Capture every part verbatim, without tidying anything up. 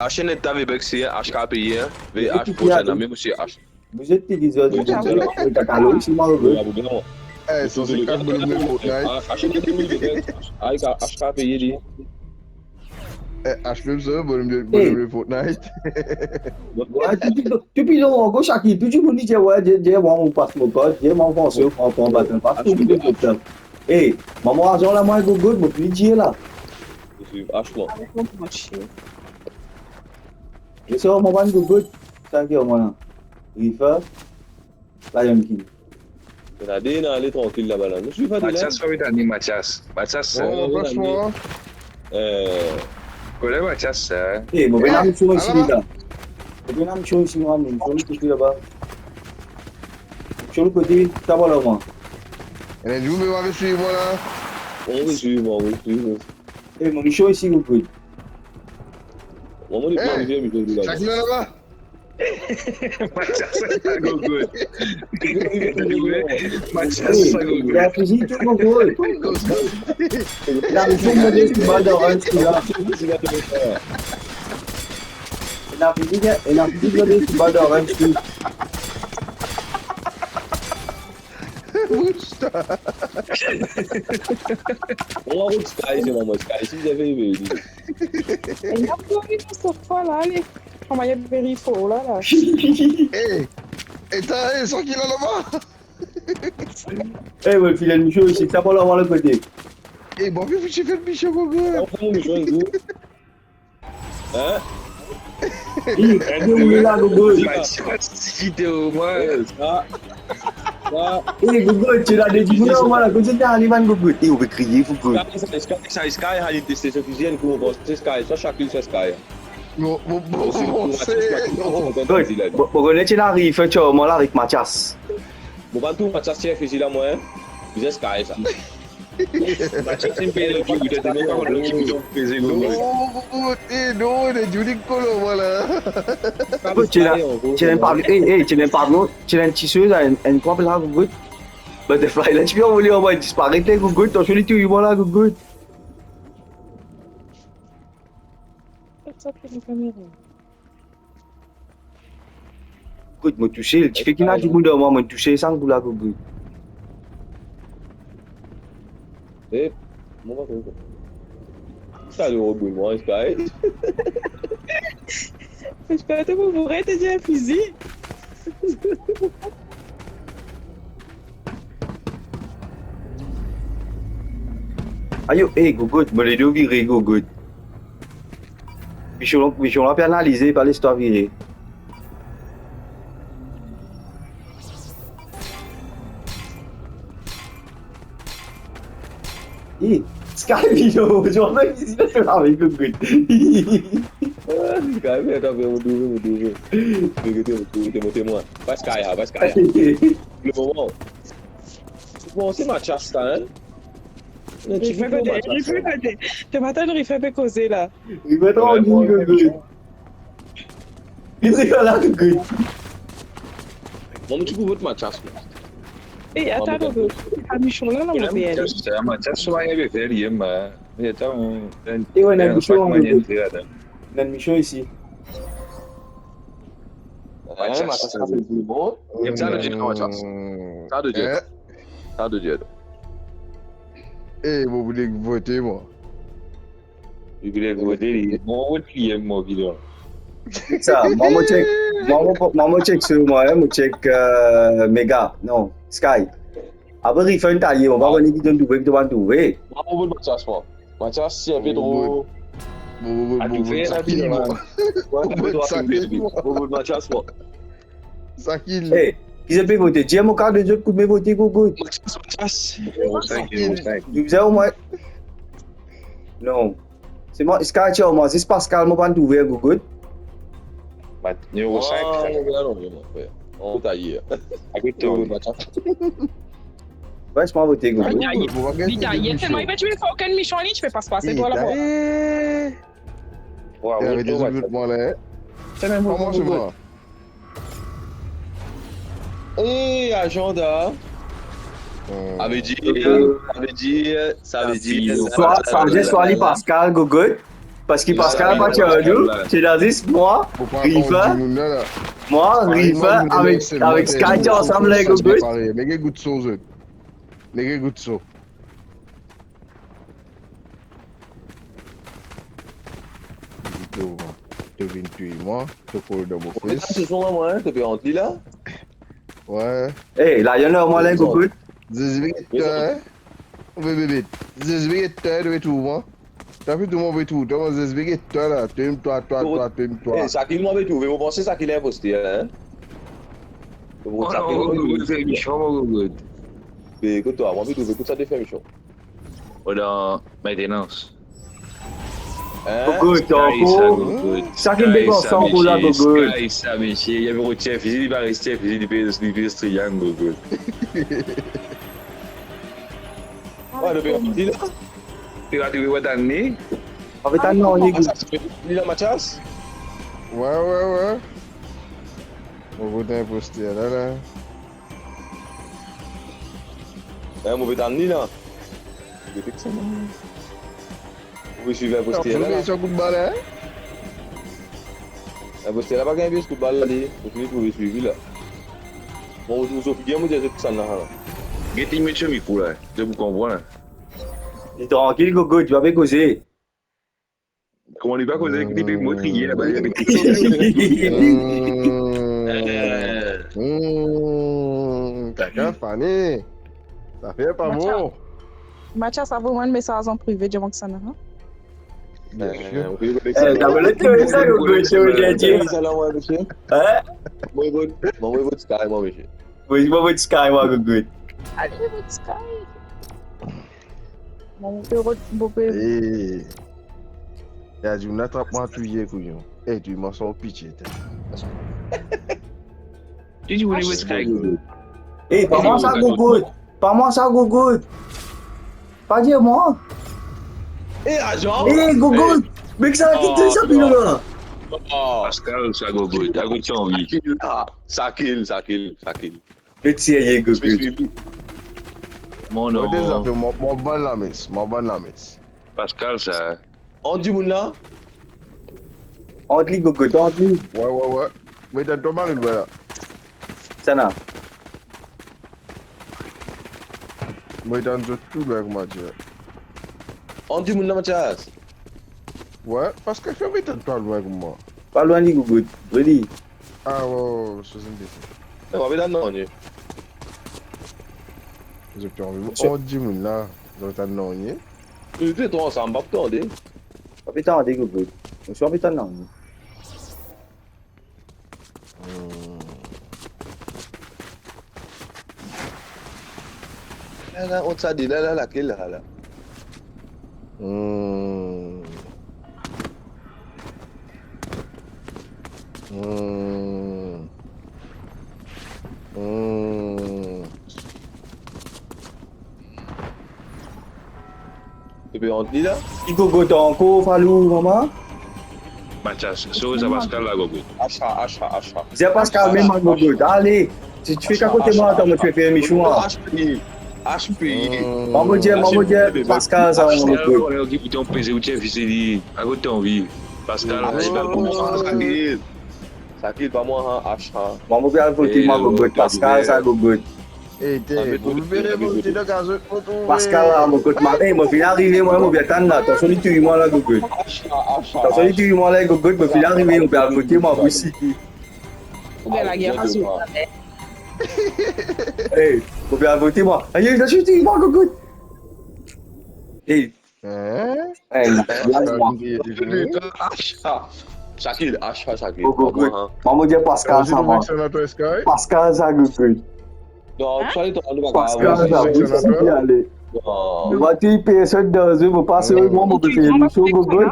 Achte net ta Vebex, hein, H K peye, hein. V H prochain, hein, même aussi H. Vous êtes qui disait, vous êtes qui disait, vous êtes à Calo, c'est moi, vous. Eh, sa se kat mo le Fortnite. Ah, achte net ta Vebex. Ah, H K peye, li. Eh, achte mem sa, mo le, mo le Fortnite. Ouais, depi, depi lontan, Shakil, tou dimoun li dir, ouais, dir, dir, mwa, mo pas mo kod, dir, mwa, mo pans, mo pran, pran baton, pas, tou dimoun li dir. Eh, mama, larzan la, mwa, Gogo, mo fini dir la. Achte mwa. Avek mon match. Li sor, mo bann Gogo. Sa ki, mwa, la. Reaper. Lion King. Ena de, ena ale trankil laba la. Nou swiv pa de la. Mathias, kouma li apel, Mathias? Mathias, oh, euh, pas mwa. Euh, kouma Mathias, hein? Eh, mo pe ena mision isi, ala. Mo pe ena mision isi, mwa, mision isi laba. Mision kote, sa pa la, mwa. Ena dimoun pe swiv mwa la. Wi, swiv mwa, wi, swiv mwa. Eh, mo mision isi, Gogo. Mwa, mo, eh, mision, mision, sa ki la laba? Mathias, sa Gogo. Mathias, sa Gogo. Ena fizi tou, Gogo. Ena fizi, ena fizi, ena fizi, ena fizi, ena fizi, ena fizi, ena fizi, ena fizi. Bouch ta. Mwa, kot Sky, se mwa, Sky, si zame vini. E la, pou vinn sa fwa la, ale. Kouma li apel, Reaper la, la. Eh, eta, eh, sa ki la laba? Eh, mo fini mision isi, sa pa la, mo al lot kote. Eh, bon, fini fer mision, Gogo. Ou pran mision, Gogo. Hein? Li, li, ou la, Gogo. Mathias, si te omwin. Eh, sa, sa. Eh, Gogo, ti ena de dimoun la, kote ti ena bann Gogo? Eh, ou pe kriye, Gogo. Sky, Sky, Sky, Sky, Sky, Sky, Sky, Sky, Sky, Sky. Bon, bon, bon, bon, se, bon. Bon, bon, bon, kouma ti ena Reaper, ti mwa la avek Mathias. Bon, pa tou Mathias, ti fizi la, mwa, hein. Bizin Sky, sa. Mathias, ti pe le jou, ou te mem pa konn ki bouton peze, non, Gogo. Non, eh, non, le jou li kolo, vwala. Ti ena, ti ena pa, eh, eh, ti ena pa, non, ti ena enn ti sez la, enn, enn, kouma apel la, Gogo? Butterfly la, ti pe anvole, anvole, disparet, Gogo, tansion li touy mwa la, Gogo. Sa pe kamera. Kot mo touse, ti fek ena dimoun dan mwa, mo touse, sa kouma la, Gogo. Eh, mo pa konn. Sa le Gogo, mwa, Sky. Sky, to pou boure, to dir fizi. Ayo, eh, Gogo, mo le do vire, Gogo. Mision, mision la pe analize, pa les twa vire. Eh, Sky, mision, mision, mision, mision, Sky, mision, mision. Ah, Sky, mision, mision, mision, mision. Mision, mision, mision, mision. Pas Sky, ah, pas Sky, ah. Le moman. Bon, se Mathias sa, hein? Reaper kote, Reaper kote. Reaper, atann, Reaper pe koze la. Reaper, atann, Reaper la, Reaper. Mwa, mo ti pou vot Mathias, mwa. Eh, atann, Reaper. Sa mision la, la, mo pe ale. Mathias, Mathias, so aye pe fer li, hein. Li, atann, eh, ouais, ena mision, Reaper. Ena mision isi. Hein, Mathias, Mathias, sa pe dir bon. Sa to dir, Mathias. Sa to dir. Hein? Sa to dir. Eh, mo vle vote, mwa. Li vle vote, li. Mo vot li, mo vot li. Sa, mwa, mo check, mwa, mo, mwa, mo check sir mwa, hein, mo check, euh, Mega, non, Sky. Apre, Reaper, ta ye, mo pa kone ki to trouve, ki to pa trouve. Mwa, mo vot Mathias, mwa. Mathias, ti inpe tro. Mo vot, mo vot, mo vot Sakil, mwa. Mo vot Mathias, mwa. Sakil. Eh, ki zot pe vote? Dir mwa, kan de zot kouma vote, Gogo. Mathias, Mathias. Nimero cinq, nimero cinq. Ou bizin omwin. Non. Se mwa, Sky, ti omwin, zis Pascal, mo pa trouve, Gogo. Mat-, nimero cinq. Ah, non, non, non, non. Akout, aye. Akout, Mathias. Bas, mwa vote, Gogo. Aye, aye. Vit, aye. Sèlman, li pa ti fer okenn mision, li ti fer pas, pas, se twa la. Aye. Waouh, eh, retour, désolé, Mathias. Mwa la, hein. Se mem mwa, se mwa. Eh, agenda. Hmm. Sa ve dir, sa ve dir, sa ve dir, swa, sa ve dir, swa li Pascal, Gogo. Parski Pascal pa ti ar nou, ti la zis mwa, River, mwa, River avek, avek Sky ti ansam la, Gogot. Nege gout so zot. Nege gout so. Li to, to vinn touy mwa, to kol dan mo fes. Mo pe tann sezon mwa, to pe rant li la? Wi. Ey, la, ena mwa la, Gogot. Zezi get twa, hein? Wi, wi, wi. Zezi get twa, to pe trouv mwa. Tapi tou mwa pe trouv twa, mwa Zezi get twa la. Twem twa, twa, twa, twem twa. Ey, Sakil mwa pe trouve, mo panse Sakil inposter, hein? Mo panse Sakil inposter. Be, kot twa, mwa pe trouve, kot sa de fer mision. Ou dan maintenance. Hein? Gogot, Sky sa, ankor. Gogot. Sa ki Sky sa, kontan pou la, mesie. Gogot. Sky sa, mesie. Li ava tir fizi, li pa res tir fizi, li pe, li pe res triang, Gogot. Wa, nou pe rant li la. Li va trouve, wa, tann li. Wi, tann li, Gogot. Li la, Mathias? Wi, wi, wi. Mo kot inposter la, la. Eh, mo pe tann li la. Mo pe fix sa, non. Mo pe swiv inposter la, la. Sa kout bal, hein? Inposter la pa gagn plis kout bal la, li. Mo fini trouve swivi la. Mo, mo, mo, so figir, mo dir zot kisannla, la. Get li met so mikro la, zot pou konpran la. Li trankil, Gogot, li pa pe koze. Kouma li pa koze, li pe mot riye laba, li pe... Hmm. Hmm. Kaka Fani. Zafer pa bon. Mathias, avoy mwa enn mesaz an prive, dir mwa kisannla, hein? Bien sûr. Eh, t'as volé tout ça, Gogot, je veux dire. Hein? Mo, mo, mo, mo, Sky, mwa, mesie. Wi, mo, mo, Sky, mwa, Gogot. Ale, mo, Sky. Mo pe rod-, mo pe... Eh. Li a dir, nou atrap mwa touye, kouyon. Eh, touy mwa san pitie, ta. Li di, ou li met Sky, Gogot. Eh, pa mwa sa, Gogot. Pa mwa sa, Gogot. Pa dir mwa. Eh, ajan. Eh, Gogot. Eh. Me ki sa ki... Oh, sa, non. Pilon la. Oh. Pascal sa, Gogot. Akoz ti anvi. Sakil la. Sakil, Sakil, Sakil. Met serye, Gogot. Mo, non. Mo, mo, mo bann lames, mo bann lames. Pascal sa. Ant dimoun la? Ant li, Gogot, ant li. Wi, wi, wi. Mo tann twa, Marie, la. Sa la. Mo tann zot tou lwin, kouma dir. Ant dimoun la, Mathias. Wi, paski mo tann twa lwin kouma. Pa lwin li, Gogot. Pre li. Ah, wi, wi, wi, swasant-de. Eh, mo pe tann nanye. Zot pe anvi mo ant dimoun la, zot tann nanye. Nou tou twa ansam, pa pou tande. Pa pe tande, Gogot. Mo swasant-de tann nanye. Hmm. La, la, ant sa de la, la, lakel la, la? Hmm. Hmm. Hmm. Epi ant li la? Ki Gogot ankor, Falou, mama? Mathias, so sa Pascal la, Gogot. Asha, Asha, Asha. Dir Pascal mem, Gogot. Ale, ti, ti fer akote mwa, atann mo ti fer emisyon la. Asha, Asha. Asha, Asha. Mama, mo dir, mama, mo dir Pascal sa, Gogot. Pascal, ou ti anvi li. Akote anvi. Pascal, Asha, Asha. Sakil, pa mwa, hein, Asha. Mama, mo pe al vote mwa, Gogot. Pascal sa, Gogot. Eh, te, pou vinn revolte dan kaz zot, mo trouve. Pascal la, mo kot mwa. Eh, mo finn arive, mwa, mo bien tann la. Atansion, li touy mwa la, Gogot. Atansion, li touy mwa la, Gogot, mo finn arive, mo pe al vote mwa pou si. Ou bien lager, atansion. Eh, mo pe al vote mwa. Aye, atansion, li touy mwa, Gogot. Eh, Hein? Eh, Asha. Sakil, Asha, Sakil. Gogot. Mama, mo dir Pascal sa, mwa. Pascal sa, Gogot. Non, sa, li, Pascal sa, ale. Non. Mo pa ti personn dan zot, mo pa seri, mwa, mo pe fer emisyon, Gogot.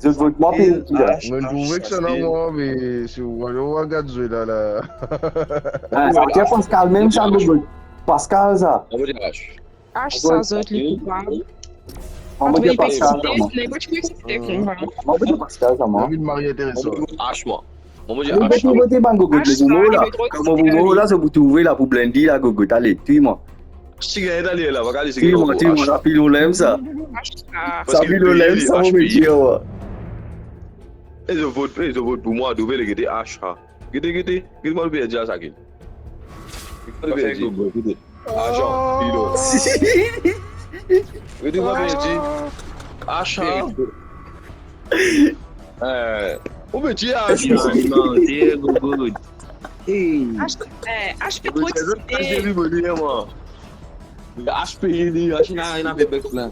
Zot vot mwa pe... Mo trouve ki sa, non, mwa, me si ou, ou gard zot la, la. Ah, sa, Pascal mem sa, Gogot. Pascal sa. Asha sa, zot li koupab. Mama, mo dir Pascal sa, mwa. Mama, mo dir Pascal sa, mwa. David Marie interesan. Asha, mwa. Mama, mo dir Asha. Vote bann Gogot, Asha, mama, la. Kouma mama, la, zot pou trouve la pou blende la, Gogot. Ale, touy mwa. Si gagn Daniel la, pa gagn si gagn. Timo, Timo, sa pil ou lem sa. Ah, Sa pil ou lem sa, mo pe dir, wa. E zot vot, e zot vot pou mwa, double, gete H A. Gete, gete, gete, mwa pe dir sa ki. Gete, mwa pe dir. Gete. Ajan, pilo. Gete, mwa pe dir. H A. Eh, ou pe dir H A. Non, non, c'est good, good. Hey. H, eh, H P trop excité. Mwa. H P, li, H A, il avait bec plein.